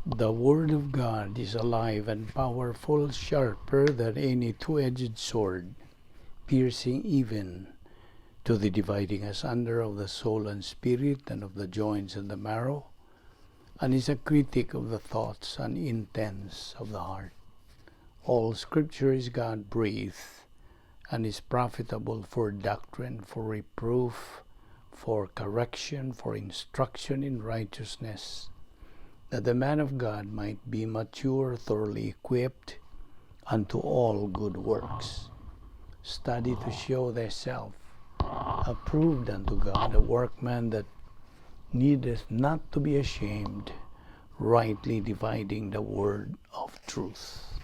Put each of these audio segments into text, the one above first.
The Word of God is alive and powerful, sharper than any two-edged sword, piercing even to the dividing asunder of the soul and spirit and of the joints and the marrow, and is a critic of the thoughts and intents of the heart. All Scripture is God-breathed and is profitable for doctrine, for reproof, for correction, for instruction in righteousness, that the man of God might be mature, thoroughly equipped unto all good works. Study to show thyself approved unto God, a workman that needeth not to be ashamed, rightly dividing the word of truth.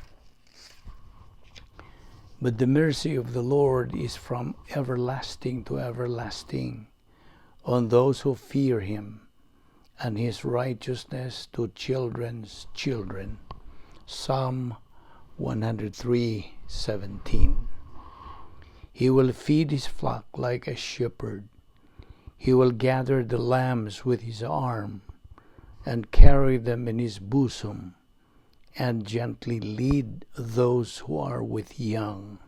But the mercy of the Lord is from everlasting to everlasting on those who fear him, and his righteousness to children's children. Psalm 103:17. He will feed his flock like a shepherd. He will gather the lambs with his arm and carry them in his bosom and gently lead those who are with young.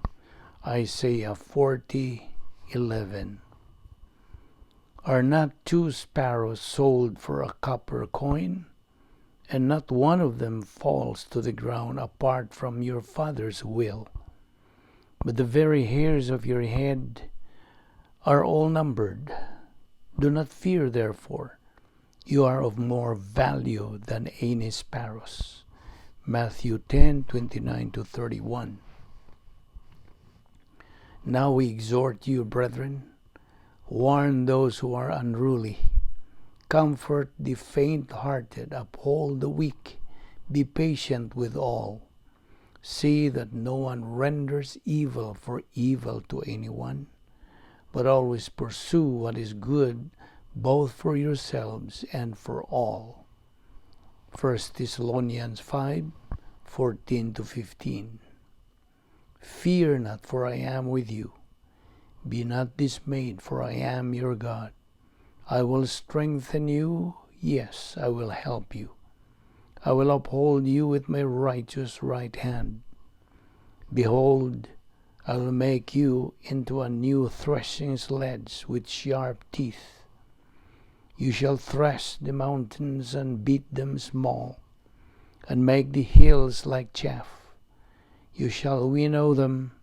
Isaiah 40:11. Are not two sparrows sold for a copper coin? And not one of them falls to the ground apart from your Father's will. But the very hairs of your head are all numbered. Do not fear, therefore. You are of more value than any sparrows. Matthew 10:29 to 31. Now we exhort you, brethren, warn those who are unruly, comfort the faint-hearted, uphold the weak, be patient with all. See that no one renders evil for evil to anyone, but always pursue what is good both for yourselves and for all. 1 Thessalonians 5:14 to 15. Fear not, for I am with you. Be not dismayed, for I am your God. I will strengthen you, yes, I will help you. I will uphold you with my righteous right hand. Behold, I will make you into a new threshing sledge with sharp teeth. You shall thresh the mountains and beat them small, and make the hills like chaff. You shall winnow them,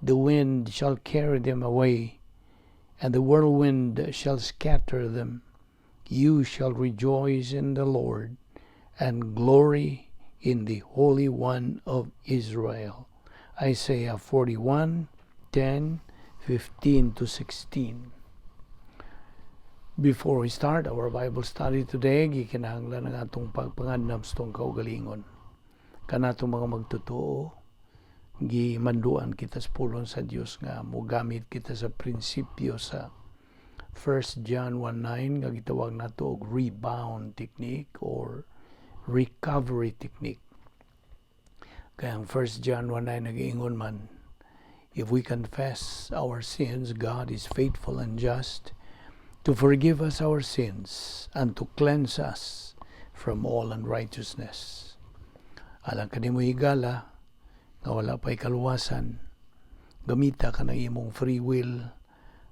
the wind shall carry them away, and the whirlwind shall scatter them. You shall rejoice in the Lord, and glory in the Holy One of Israel. Isaiah 41:10, 15 to 16. Before we start our Bible study today, gikinahanglan ang atong pagpangandam sa atong kaugalingon. Kanatong mga magtotoo, gimanduan kita sa pulong sa Dios nga mogamit kita sa prinsipyo sa 1 John 1:9 nga gitawag nato og rebound technique or recovery technique. Kaya ang 1 John 1:9 nag-iingon man, "If we confess our sins, God is faithful and just to forgive us our sins and to cleanse us from all unrighteousness." Alang kanimo, higala, nga wala pa'y kaluwasan, gamita ka ng imong free will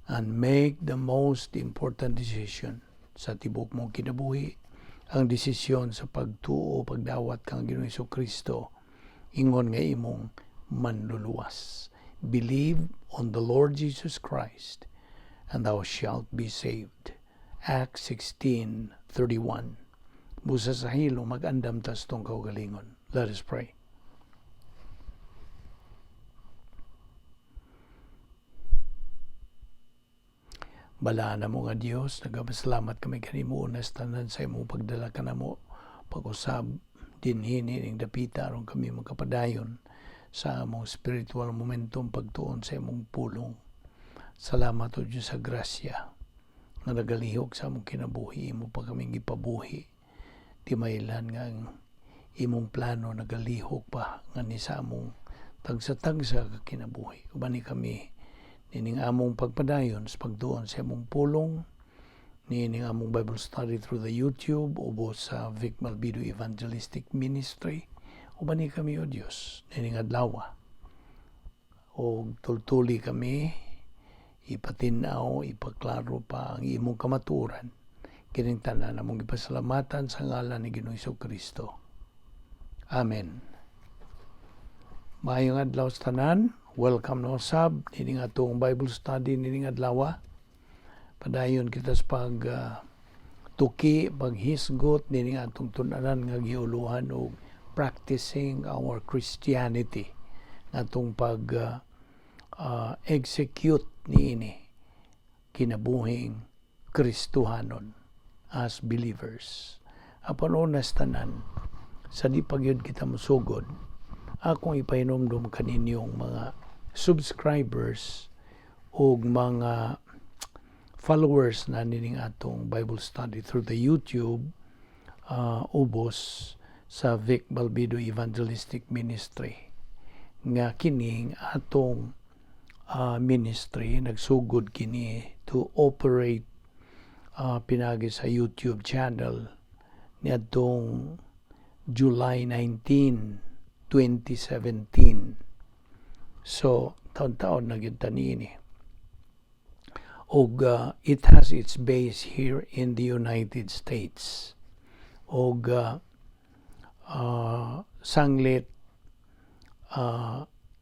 and make the most important decision sa tibok mong kinabuhi, ang desisyon sa pagtuo, pagdawat kang Ginoong Kristo ingon nga imong manluluwas. Believe on the Lord Jesus Christ and thou shalt be saved. Acts 16:31. Busa sa hilo, mag-andam tas tong kaugalingon. Let us pray. Balaan mo nga Dios, nagapasalamat kami kanimo unas tanan sa imong pagdala kanamo pag-usab dinhi ning dapita aron kami makapadayon sa among spiritual momentum pagtuon sa imong pulong. Salamat o Diyos sa grasya nga nagalihok sa among kinabuhi, imo pa kaming gipabuhi. Di mailan nga ang imong plano nagalihok pa nga ni sa among tagsa-tagsa ka kinabuhi. Uban ni kami nining among pagpadayon sa pagtuon sa imong pulong, Niining among Bible study through the YouTube ubos sa Vic Malbido Evangelistic Ministry. Ubani kami, O Dios, niining adlaw. O tultuli kami, ipatin-aw, ipaklaro pa ang imong kamatuoran. Kining tanan among ipasalamatan sa ngalan ni Ginoong Kristo. Amen. Maayong adlaw sa tanan. Welcome na usab nining atong Bible study nining adlaw. Padayon kita sa pag tuki, paghisgot nining atong tun-anan nga giuluhan og "Practicing Our Christianity". Atong pag execute niini kinabuhing Kristohanon as believers. Apan una sa tanan, sa di pa gyud kita mosugod, akong ipahinomdom kaninyong mga subscribers o mga followers na nining atong Bible study through the YouTube ubos sa Vic Balbido Evangelistic Ministry nga kining atong ministry nagsugod kini to operate pinagi sa YouTube channel niadtong July 19, 2017. So, taon-taon na gyud ta niini. Og it has its base here in the United States. Og sanglit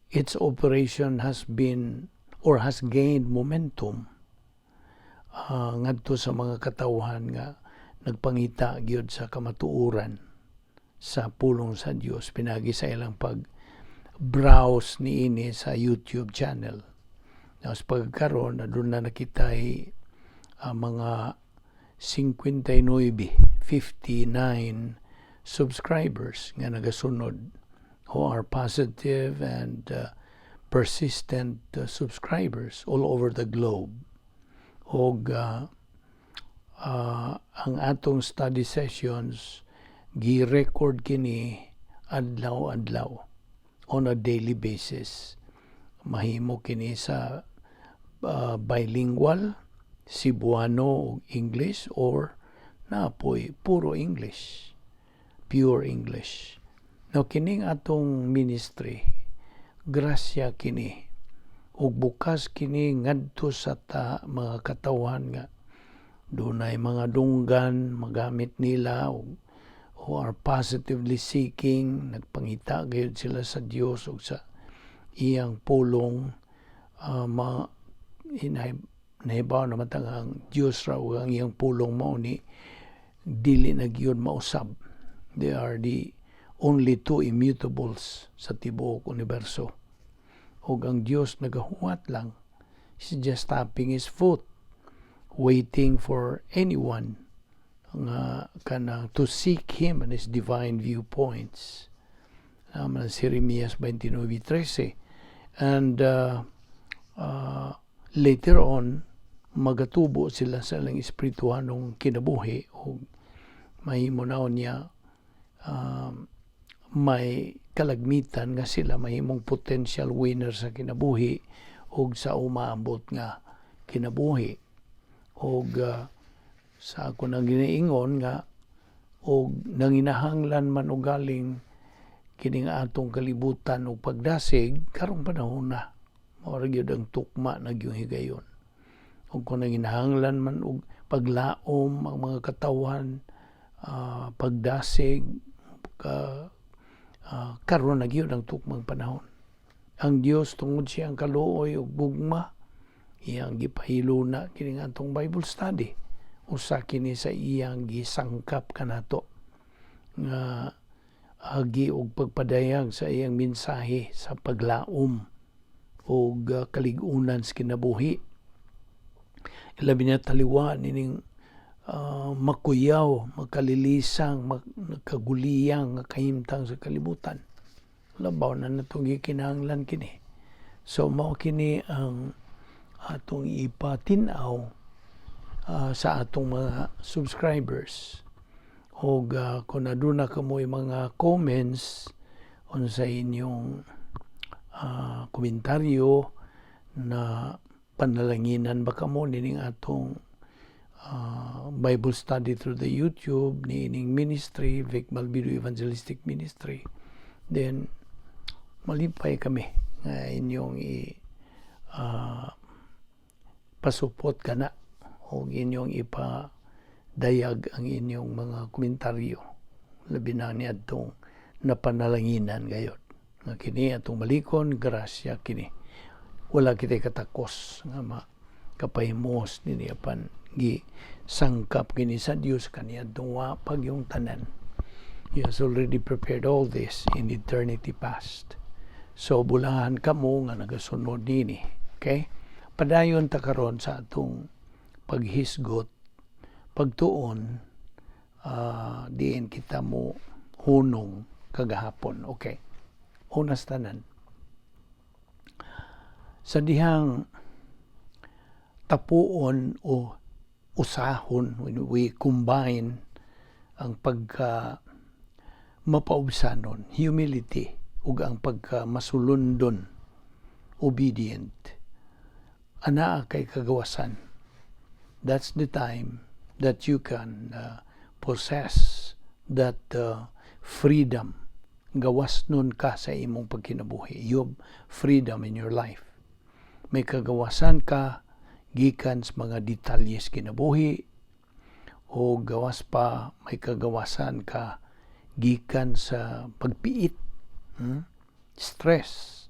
its operation has been or has gained momentum ngadto sa mga katawhan nga nagpangita gyud sa kamatuoran sa pulong sa Dios pinagi sa ilang pag browse niini sa YouTube channel. Now, sa pagkaron, aduna na kitay mga 59, 59 subscribers nga nagasunod who are positive and persistent subscribers all over the globe. Og ang atong study sessions gi-record kini adlaw-adlaw on a daily basis. Mahimo kini sa bilingual, Cebuano ug English, or napoy puro English, pure English. Now, kining atong ministry, grasya kini ug bukas kini ngadto sa ta mga katawhan nga dunay mga dunggan magamit nila ug who are positively seeking, nagpangita gayud sila sa Dios ug sa iyang pulong. Ma hinay nahibaw naman ta nga ang Dios ra ug ang iyang pulong mao ni dili na gyud mausab. They are the only two immutables sa tibuok universo. Ug ang Dios nagahuwat lang. He's just tapping his foot, waiting for anyone nga kanang to seek him and his divine viewpoints. Naman si Jeremias 29:13. And later on, magatubo sila sa ilang espirituhanong kinabuhi o mahimo na niya may kalagmitan nga sila mahimong potential winner sa kinabuhi ug sa umaabot nga kinabuhi. Og sa ako nang ginaingon nga og nanginahanglan man og galing kining atong kalibutan og pagdasig karong panahon na, mao ra gyud ang tukma na gyud higayon. Ug kung nanginahanglan man og paglaom ang mga katawhan, pagdasig ka, karon na gyud ang tukmang panahon. Ang Dios, tungod siyang kaluoy ug gugma, iyang gipahiluna kining atong Bible study. Usa kini sa iyang gisangkap kanato nga agi og pagpadayag sa iyang mensahe sa paglaom og kalig-unan sa kinabuhi, ilabi na taliwa nining makuyaw, makalilisang, kaguliyang nga kahimtang sa kalibutan. Labaw na natong gikinahanglan kini. So mao kini ang atong ipatin-aw sa atong mga subscribers. Og kung aduna kamoy mga comments unsa inyong komentaryo na panalanginan ba kamo nining atong Bible study through the YouTube ni ining ministry, Vic Balbido Evangelistic Ministry, then malipay kami nga inyong i pasupot kana o inyong ipadayag ang inyong mga komentaryo, labi na niadtong napanalanginan gayod nga kini atong malikon. Grasya kini, wala kitay katakos nga makapahimos nini, apan gi sangkap kini sa Dios kaniadtong wa pa gyung tanan. He has already prepared all this in eternity past. So bulahan kamo nga nagasunod nini. Okay, padayon ta karon sa atong paghisgot, pagtuon diin kita mo hunong kagahapon. Okay, unas tanan, sa dihang tapuon o usahon, when we combine ang pagka mapaubsanon, humility, ug ang pagka masulundon, obedient, anaa kay kagawasan. That's the time that you can possess that freedom. Gawas nun ka sa imong pagkinabuhi. You have freedom in your life. May kagawasan ka gikan sa mga detalyes kinabuhi o gawas pa, may kagawasan ka gikan sa pagpiit, Stress.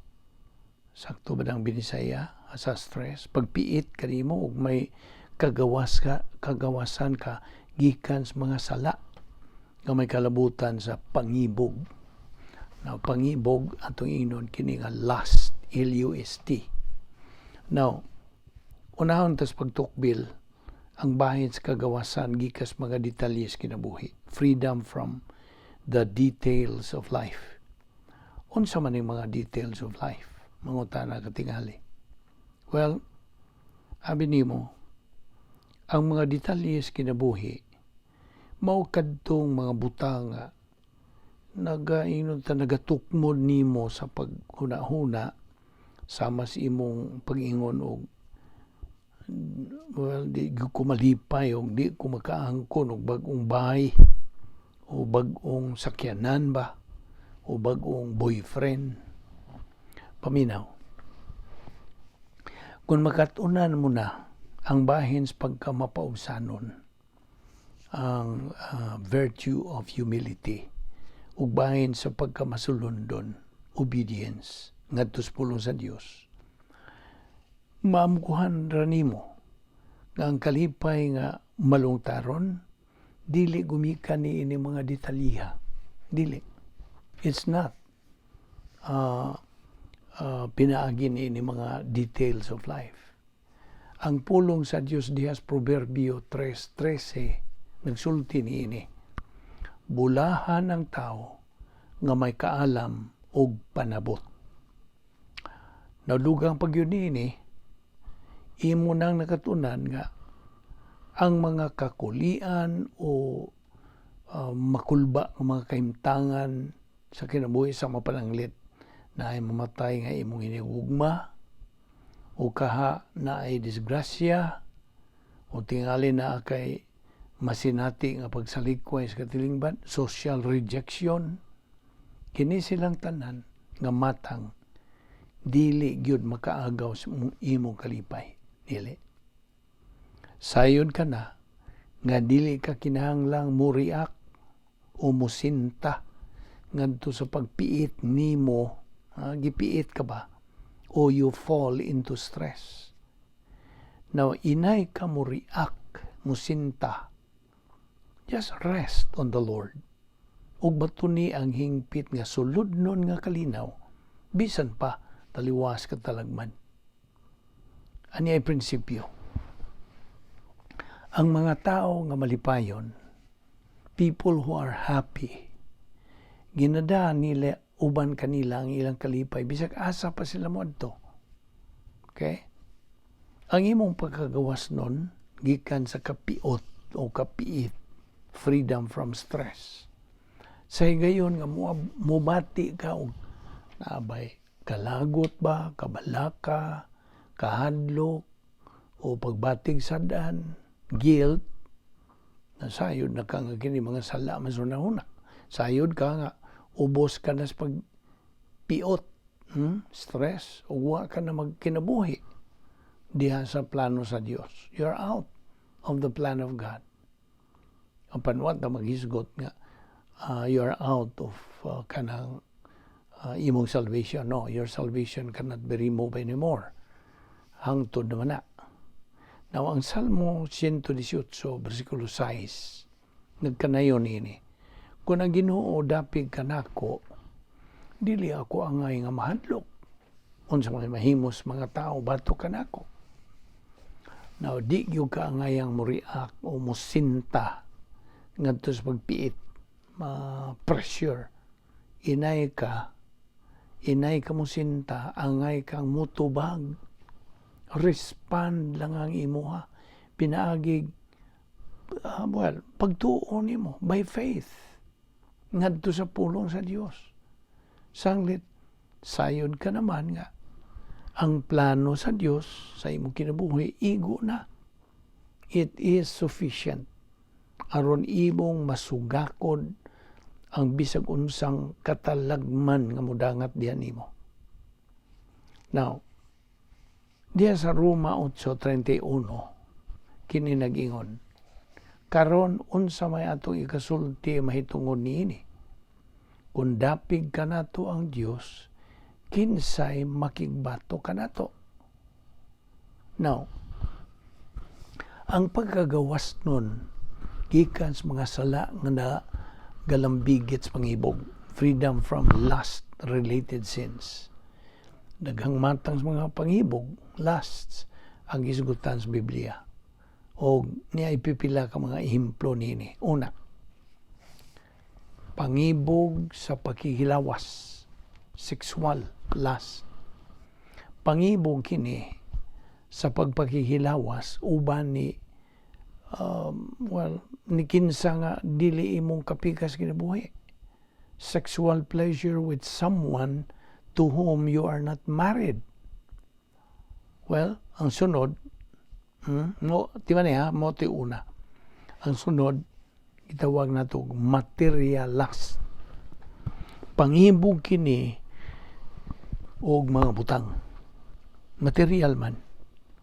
Sakto ba ang Binisaya sa stress? Pagpiit kanimo, ug may kagawasan ka gikan sa mga sala nga may kalabutan sa pangibog. Now, pangibog, atong ingnon kini nga lust, L-U-S-T. Now, unahon tas pagtukbil ang bahin sa kagawasan gikas mga detalyes kinabuhi. Freedom from the details of life. Unsa man yung mga details of life? Mangutana katingali. Well, abi nimo, ang mga detalyes kinabuhi mao kadtong mga butang nga nagaingon ta nagatukmod nimo sa paghuna-huna, sama sa imong pag-ingon og, "Well, di ko malipay og di ko makaangkon og bag-ong bahay o bag-ong sakyanan ba o bag-ong boyfriend." Paminaw. Kung makatunan mo na ang bahin sa pagkamapaubsanon, ang virtue of humility, ug bahin sa pagkamasulundon, obedience ngadto sa pulong sa Dios, maamguhan ra nimo nga ang kalipay nga malungtaron dili gumikan ni ini mga detalyiha. Dili, it's not pinaagi ni ini mga details of life. Ang pulong sa Dios diha sa Proverbio 3:13 nagsulti ni ini: "Bulahan ang tao nga may kaalam og panabot." Nadugang pagyud niini, imo nang nakatunan nga ang mga kakulian o makulba nga mga kahimtangan sa kinabuhi, sa mapananglit na ay mamatay nga imong hinigugma o kaha na ay disgrasya o tingali na kay masinati nga pagsalikway sa katilingban, social rejection, kini silang tanan nga matang dili gyud makaagaw sa imong kalipay. Dili. Sayon ka na nga dili ka kinahanglang mo react o mosinta ngadto sa pagpiit nimo, ha, gipiit ka ba o you fall into stress. Now, inay ka mo react, mosinta, just rest on the Lord. Ug batuni ang hingpit nga suludnon nga kalinaw, bisan pa taliwas ka talagman. Ani ay prinsipyo. Ang mga tao nga malipayon, people who are happy, ginadaan nila uban kanila ang ilang kalipay bisag asa pa sila moadto. Okay? Ang imong pagkagawas nun gikan sa kapiot o kapiit, freedom from stress. Sa higayon nga mubati ka og naabay kalagot ba, kabalaka, kahadlok, o pagbatig sadan, Guilt, nasayod na ka nga kini mga sala man sa una. Sayod ka nga ubos ka na sa pagpiot, Stress, ug wa ka na magkinabuhi diha sa plano sa Dios. You're out of the plan of God. Ang panwat na maghisgot nga you're out of kanang imong salvation. No, your salvation cannot be removed anymore. Hangtod naman na. Now, ang Salmo 118, versikulo 6, nagkanayon ini: "Kung ang Ginoo dapig kanako, dili ako angay nga mahadlok. Unsa may mahimos mga tao batok kanako?" Now, di gyud ka angayang mo-react o mosinta ngadto sa pagpiit, ma-pressure. Inay ka mosinta, angay kang mutubag. Respond lang ang imuha. Pinaagig, well, pagtuo nimo by faith ngadto sa pulong sa Dios. Sanglit, sayod ka naman nga ang plano sa Dios sa imong kinabuhi igo na. It is sufficient aron imong masugakod ang bisag unsang katalagman nga mudangat diha nimo. Now, diha sa Roma 8:31 kini nag-ingon: "Karon, unsa may atong ikasulti mahitungod niini? Kung dapig kanato ang Dios, kinsay makigbato kanato?" Now, ang pagkagawas nun gikan sa mga sala nga na galambigit sa pangibog, freedom from lust related sins. Daghang matang sa mga pangibog, lusts, ang gisgutan sa Biblia. O niya ipipila ka mga ehemplo niini. Una, pangibog sa pakikilawas, sexual lust. Pangibog kini sa pagpakikilawas uban ni well, ni kinsa nga dili imong kapikas kinabuhi. Sexual pleasure with someone to whom you are not married. Well, ang sunod, mo, di ba niya, mo ti una. Ang sunod, gitawag nato material lust. Pangibog kini og mga butang. Material man.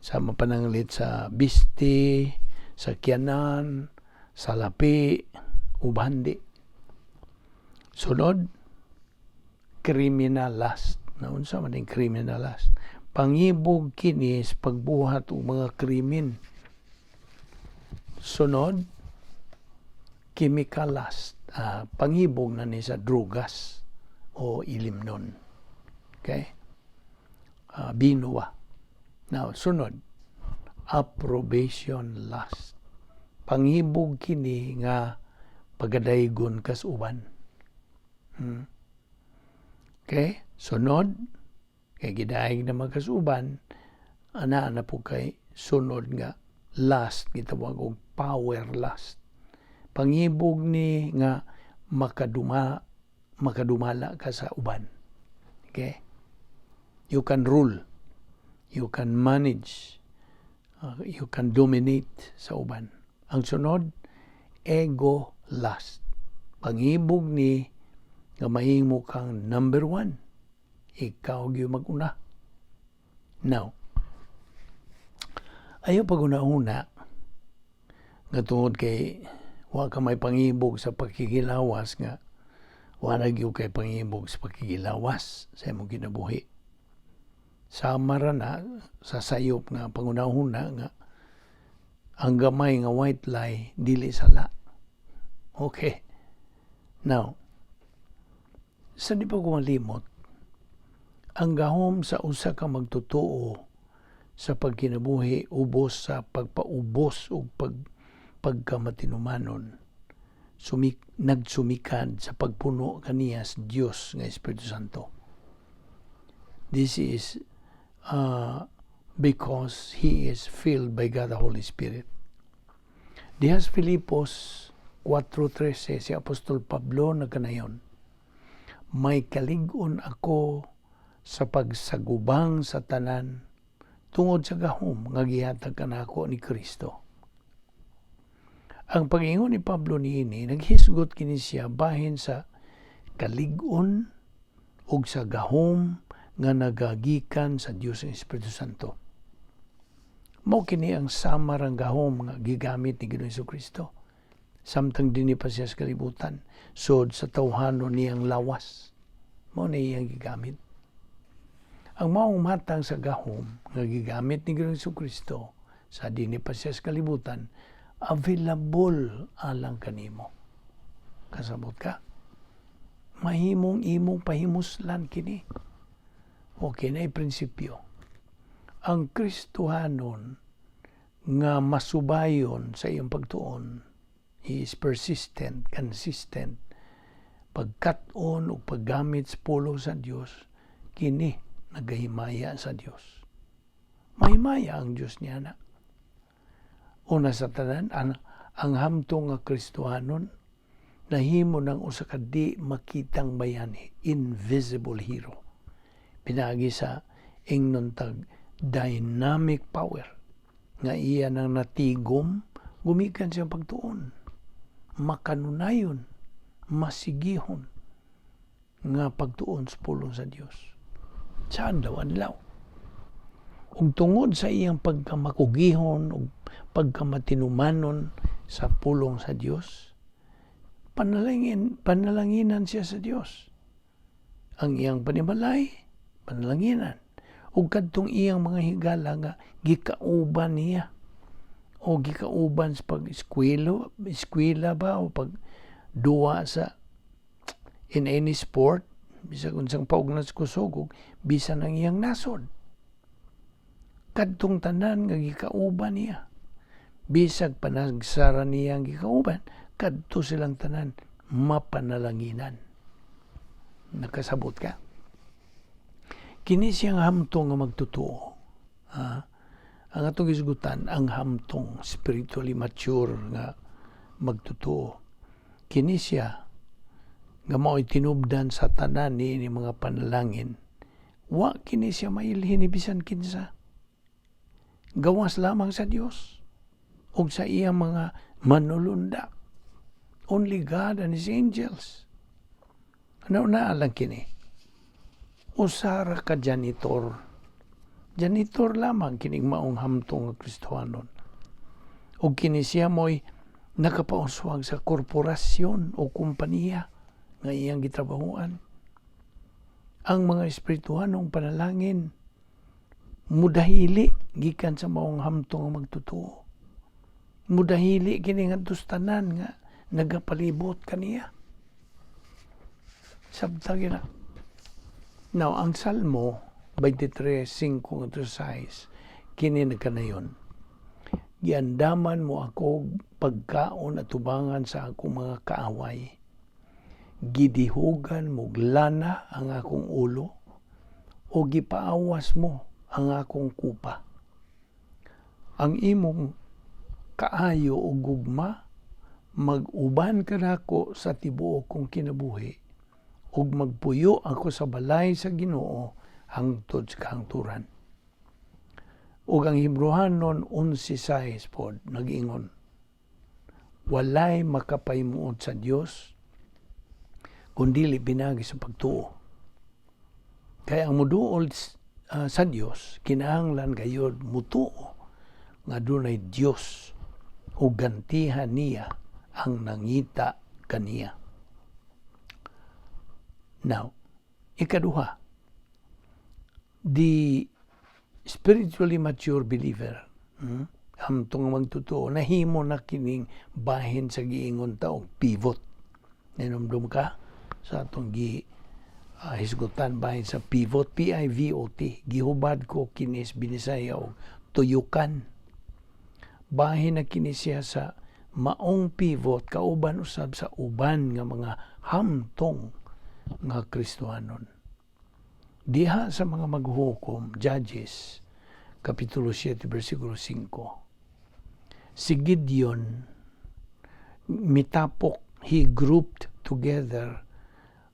Sa mapananglit sa bisti, sa kiyanan, sa lapi, uban di. Sunod, criminal lust. Naunsa man yung criminal lust? Pangibog kini sa pagbuhat og mga krimen. Sunod, chemical lust. Pangibog na ni sa drugas o ilimnon. Okay? Binuwa. Now, sunod, approbation lust. Pangibog kini nga pagadaygon kas uban. Okay? Sunod, kay gidayeg na magkasuban, ana na po kay sunod nga lust, gitawag og power lust. Pangibog ni nga makadumala ka sa uban. Okay? You can rule, you can manage, you can dominate sa uban. Ang sunod, ego lust. Pangibog ni nga mahimo kang number one. Ikaw gyud maguna. Now, ayaw pag-una-una nga tungod kay wa ka may pangibog sa pakikilawas nga wa na gyud kay pangibog sa pakikilawas sa imong kinabuhi. Sama ra na sa sayop nga pangunahuna nga ang gamay nga white lie dili sala. Okay. Now, sa di pa ko malimot, ang gahom sa usa ka magtotoo sa pagkinabuhi ubos sa pagpaubos ug pagkamatinumanon nagsumikad sa pagpuno kaniya sa Dios nga Espiritu Santo. This is because he is filled by God the Holy Spirit. Diha sa Filipos 4:13, si Apostol Pablo nagkanayon, "May kalig-on ako sa pagsagubang sa tanan tungod sa gahom nga gihatag kanako ni Kristo." Ang pag-ingon ni Pablo niini, naghisgot kini siya bahin sa kalig-on ug sa gahom nga nagagikan sa Dios ng Espiritu Santo. Mao kini ang samar ang gahom nga gigamit ni Ginoong Kristo samtang dinhi pa siya sa kalibutan, sod sa tawhanon niyang lawas. Mao na iyang gigamit. Ang maong matang sa gahom nga gigamit ni Ginoong Kristo sa dinhi pa siya sa kalibutan, available alang kanimo. Kasabot ka? Mahimong imong pahimuslan kini. Okay na prinsipyo. Ang Kristohanon nga masubayon sa iyong pagtuon, he is persistent, consistent. Pagkat-on o paggamit sa pulong sa Dios, kini nagahimaya sa Dios. Mahimaya ang Dios niya na. Una sa tanan, ang hamtong nga Kristohanon, nahimo ng usa ka di makitang bayani, invisible hero. Pinaagi sa ingnon tag dynamic power nga iya nang natigom gumikan siyang pagtuon, makanunayon, masigihon nga pagtuon sa pulong sa Dios sa adlaw-adlaw. Ug tungod sa iyang pagkamakugihon ug pagkamatinumanon sa pulong sa Dios, panalanginan siya sa Dios. Ang iyang panimalay, panalanginan. Ug kadtong iyang mga higala nga gikauban niya o gikauban sa pag-eskwela, eskwela ba o pag duwa sa in any sport, bisag unsang paugnan sa kusog ug bisan ang iyang nasod. Kadtong tanan nga gikauban niya, bisag panagsara niya ang gikauban, kadto silang tanan mapanalanginan. Nakasabot ka? Kini siyang hamtong nga magtotoo. Ha? Ang atong gisgutan, ang hamtong spiritually mature nga magtotoo. Kini siya nga mao'y tinubdan sa tanan ni mga panalangin. Wa kini siya mailhin ni bisan kinsa. Gawas lamang sa Dios ug sa iyang mga manulunda. Only God and His angels. Ano na lang kini? Usara ka janitor. Janitor lamang kining maong hamtong nga Kristohanon. Ug kini siya mo'y nakapauswag sa korporasyon o kompanya nga iyang gitrabahuan. Ang mga espirituhanong panalangin mudahili gikan sa maong hamtong nga magtotoo. Mudahili kini ngadto sa tanan nga nagapalibot kaniya. Sabta gina. Now, ang Salmo 23:5 ngadto 6, kini nagkanayon. "Giandaman mo ako pagkaon at tubangan sa akong mga kaaway. Gidihugan mo lana ang akong ulo o gipaawas mo ang akong kupa. Ang imong kaayo o gugma mag-uban kanako sa tibuok kong kinabuhi ug magpuyo ako sa balay sa Ginoo hangtod sa kahangturan." Ug ang Hebreohanon 11:6 pod nag-ingon, "Walay makapahimuot sa Dios kung dili pinaagi sa pagtuo." Kaya ang muduol sa Dios, kinahanglan gayod mutuo nga dunay Dios ug gantihan niya ang nangita kaniya. Now, ikaduha, the spiritually mature believer, hamtong magtotoo, nahimo na kining bahin sa giingon ta og pivot. Nahinumdum ka sa atong gi hisgutan bahin sa pivot, pivot. Gihubad ko kinis Binisaya og tuyukan. Bahin na kini siya sa maong pivot kauban usab sa uban nga mga hamtong nga Kristohanon. Diha sa mga Maghuhukom, Judges, Kapitulo 7, versikulo 5. Si Gideon, mitapok, he grouped together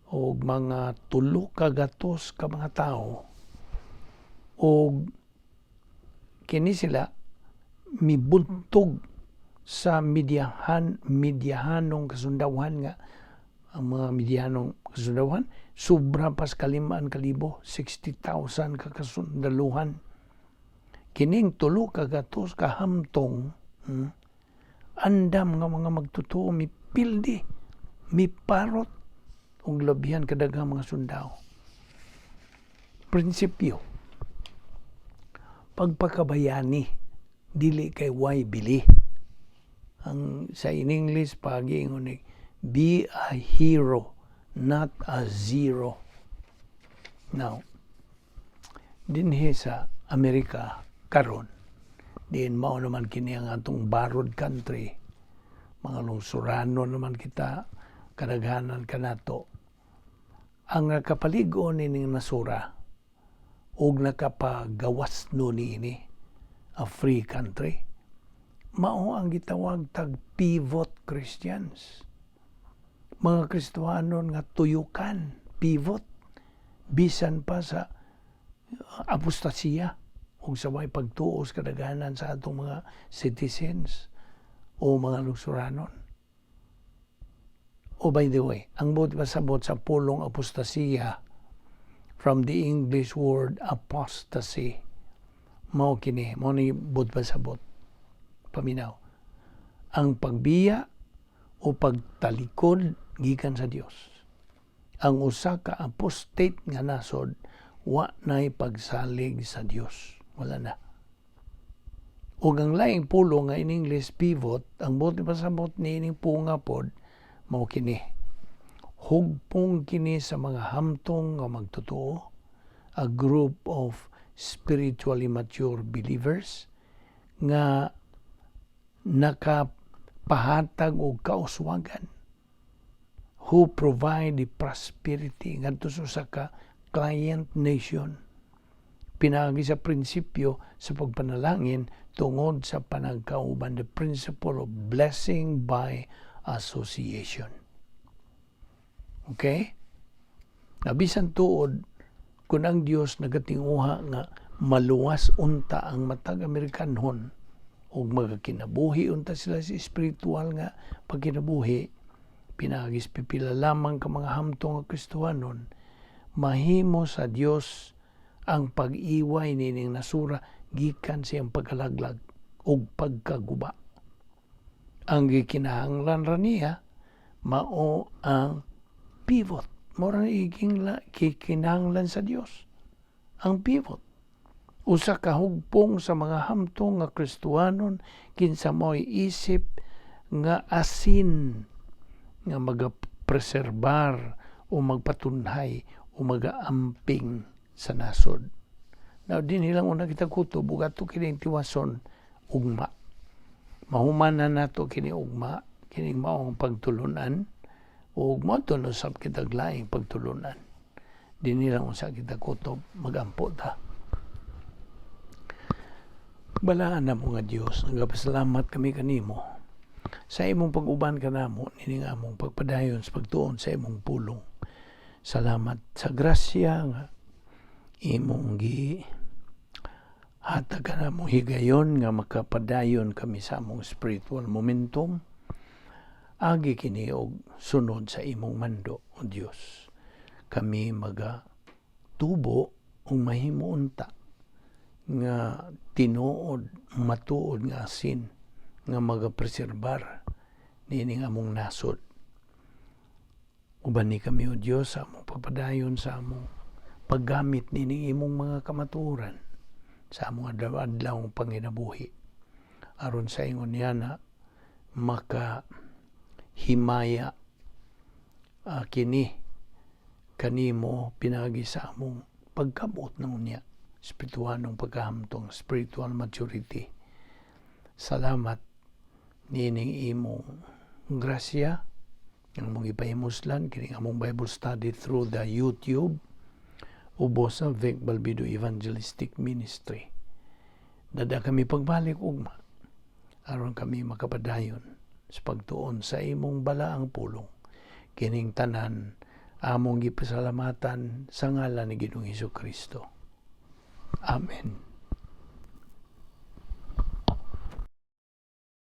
og mga 300 ka mga tao og kini sila mibuntog Sa midyahanong kasundawan nga ang mga midyahanong kasundawan sobra pas 5,000, 60,000 ka kasundaluhan. Kining 300 kahamtong, andam nga mga magtotoo mipildi, miparot og labihan kadaghang mga sundao. Prinsipyo, pagpakabayani dili kay way bili. Ang sa in English pagiingon ni, "Be a hero, not a zero." Now, dinhi sa Amerika karon, diin mao naman kini ang atong borrowed country, mga lungsurano naman kita kadaghanan kanato. Ang nakapalig-on nining nasura ug nakapagawas no niini a free country mao ang gitawag tag pivot Christians, mga Kristohanon nga tuyukan, pivot, bisan pa sa apostasiya ug sa way pagtuo sa kadaghanan sa atong mga citizens o mga lungsuranon. Oh, by the way, ang buot pasabot sa pulong apostasiya, from the English word apostasy, mao kini, mao ni buot pasabot. Paminaw. Ang pagbiya o pagtalikod gikan sa Dios. Ang usa ka apostate nga nasod wa nay pagsalig sa Dios. Wala na. Ug ang laing pulong nga in English pivot, ang buot pasabot niining punga pod mao kini. Hugpong kini sa mga hamtong nga magtotoo, a group of spiritually mature believers nga nakapahatag og kauswagan, who provide the prosperity ngadto sa usa ka client nation pinaagi sa prinsipyo sa pagpanalangin tungod sa panagkauban, the principle of blessing by association. Okay? Na bisan tuod kung ang Dios nagatinguha nga maluwas unta ang matag Amerikanhon ug magakinabuhi unta sila sa espiritual nga pagkinabuhi pinaagi sa pipila lamang ka mga hamtong nga Kristohanon, mahimo sa Dios ang pag-iway nining nasura gikan sa iyang pagkalaglag ug pagkaguba. Ang gikinahanglan ra niya mao ang pivot. Mao ra gikinahanglan sa Dios ang pivot. Usa ka hugpong sa mga hamtong nga Kristohanon kinsa mo'y isip nga asin nga magapreserbar o magpatunhay o magaamping sa nasod. Now, dinhi lang una kita kutob ug ato kining tiwason ugma. Mahuman na nato kini ugma, kining maong pagtulunan ug mo na usab kitag laing pagtulunan. Dinhi lang unsa kita kutob, magampo ta. Balaan namo nga Dios, nagapasalamat kami kanimo sa imong pag-uban kanamo nining among pagpadayon sa pagtuon sa imong pulong. Salamat sa grasya nga imong gi hatag kanamo higayon nga makapadayon kami sa among spiritual momentum. Agi kini og sunod sa imong mando, O Dios. Kami maga tubo ug mahimo unta nga tinuod, matuod nga asin nga magapreserbar niining among nasod. Uban ni kami, O Dios, sa among pagpadayon sa among paggamit nining imong mga kamatuoran sa among adlaw-adlaw panginabuhi aron sa ingon niya na maka himaya kini kanimo pinaagi sa among pagkabot ng unya espirituhanong pagkahamtong, spiritual maturity. Salamat niining imong grasya ang mong ipahimuslan kining among Bible study through the YouTube ubos sa Vic Balbido Evangelistic Ministry. Dada kami pagbalik ugma aron kami makapadayon sa pagtuon sa imong balaang pulong. Kining tanan among gipasalamatan sa ngalan ni Ginoong Hesus Kristo. Amen.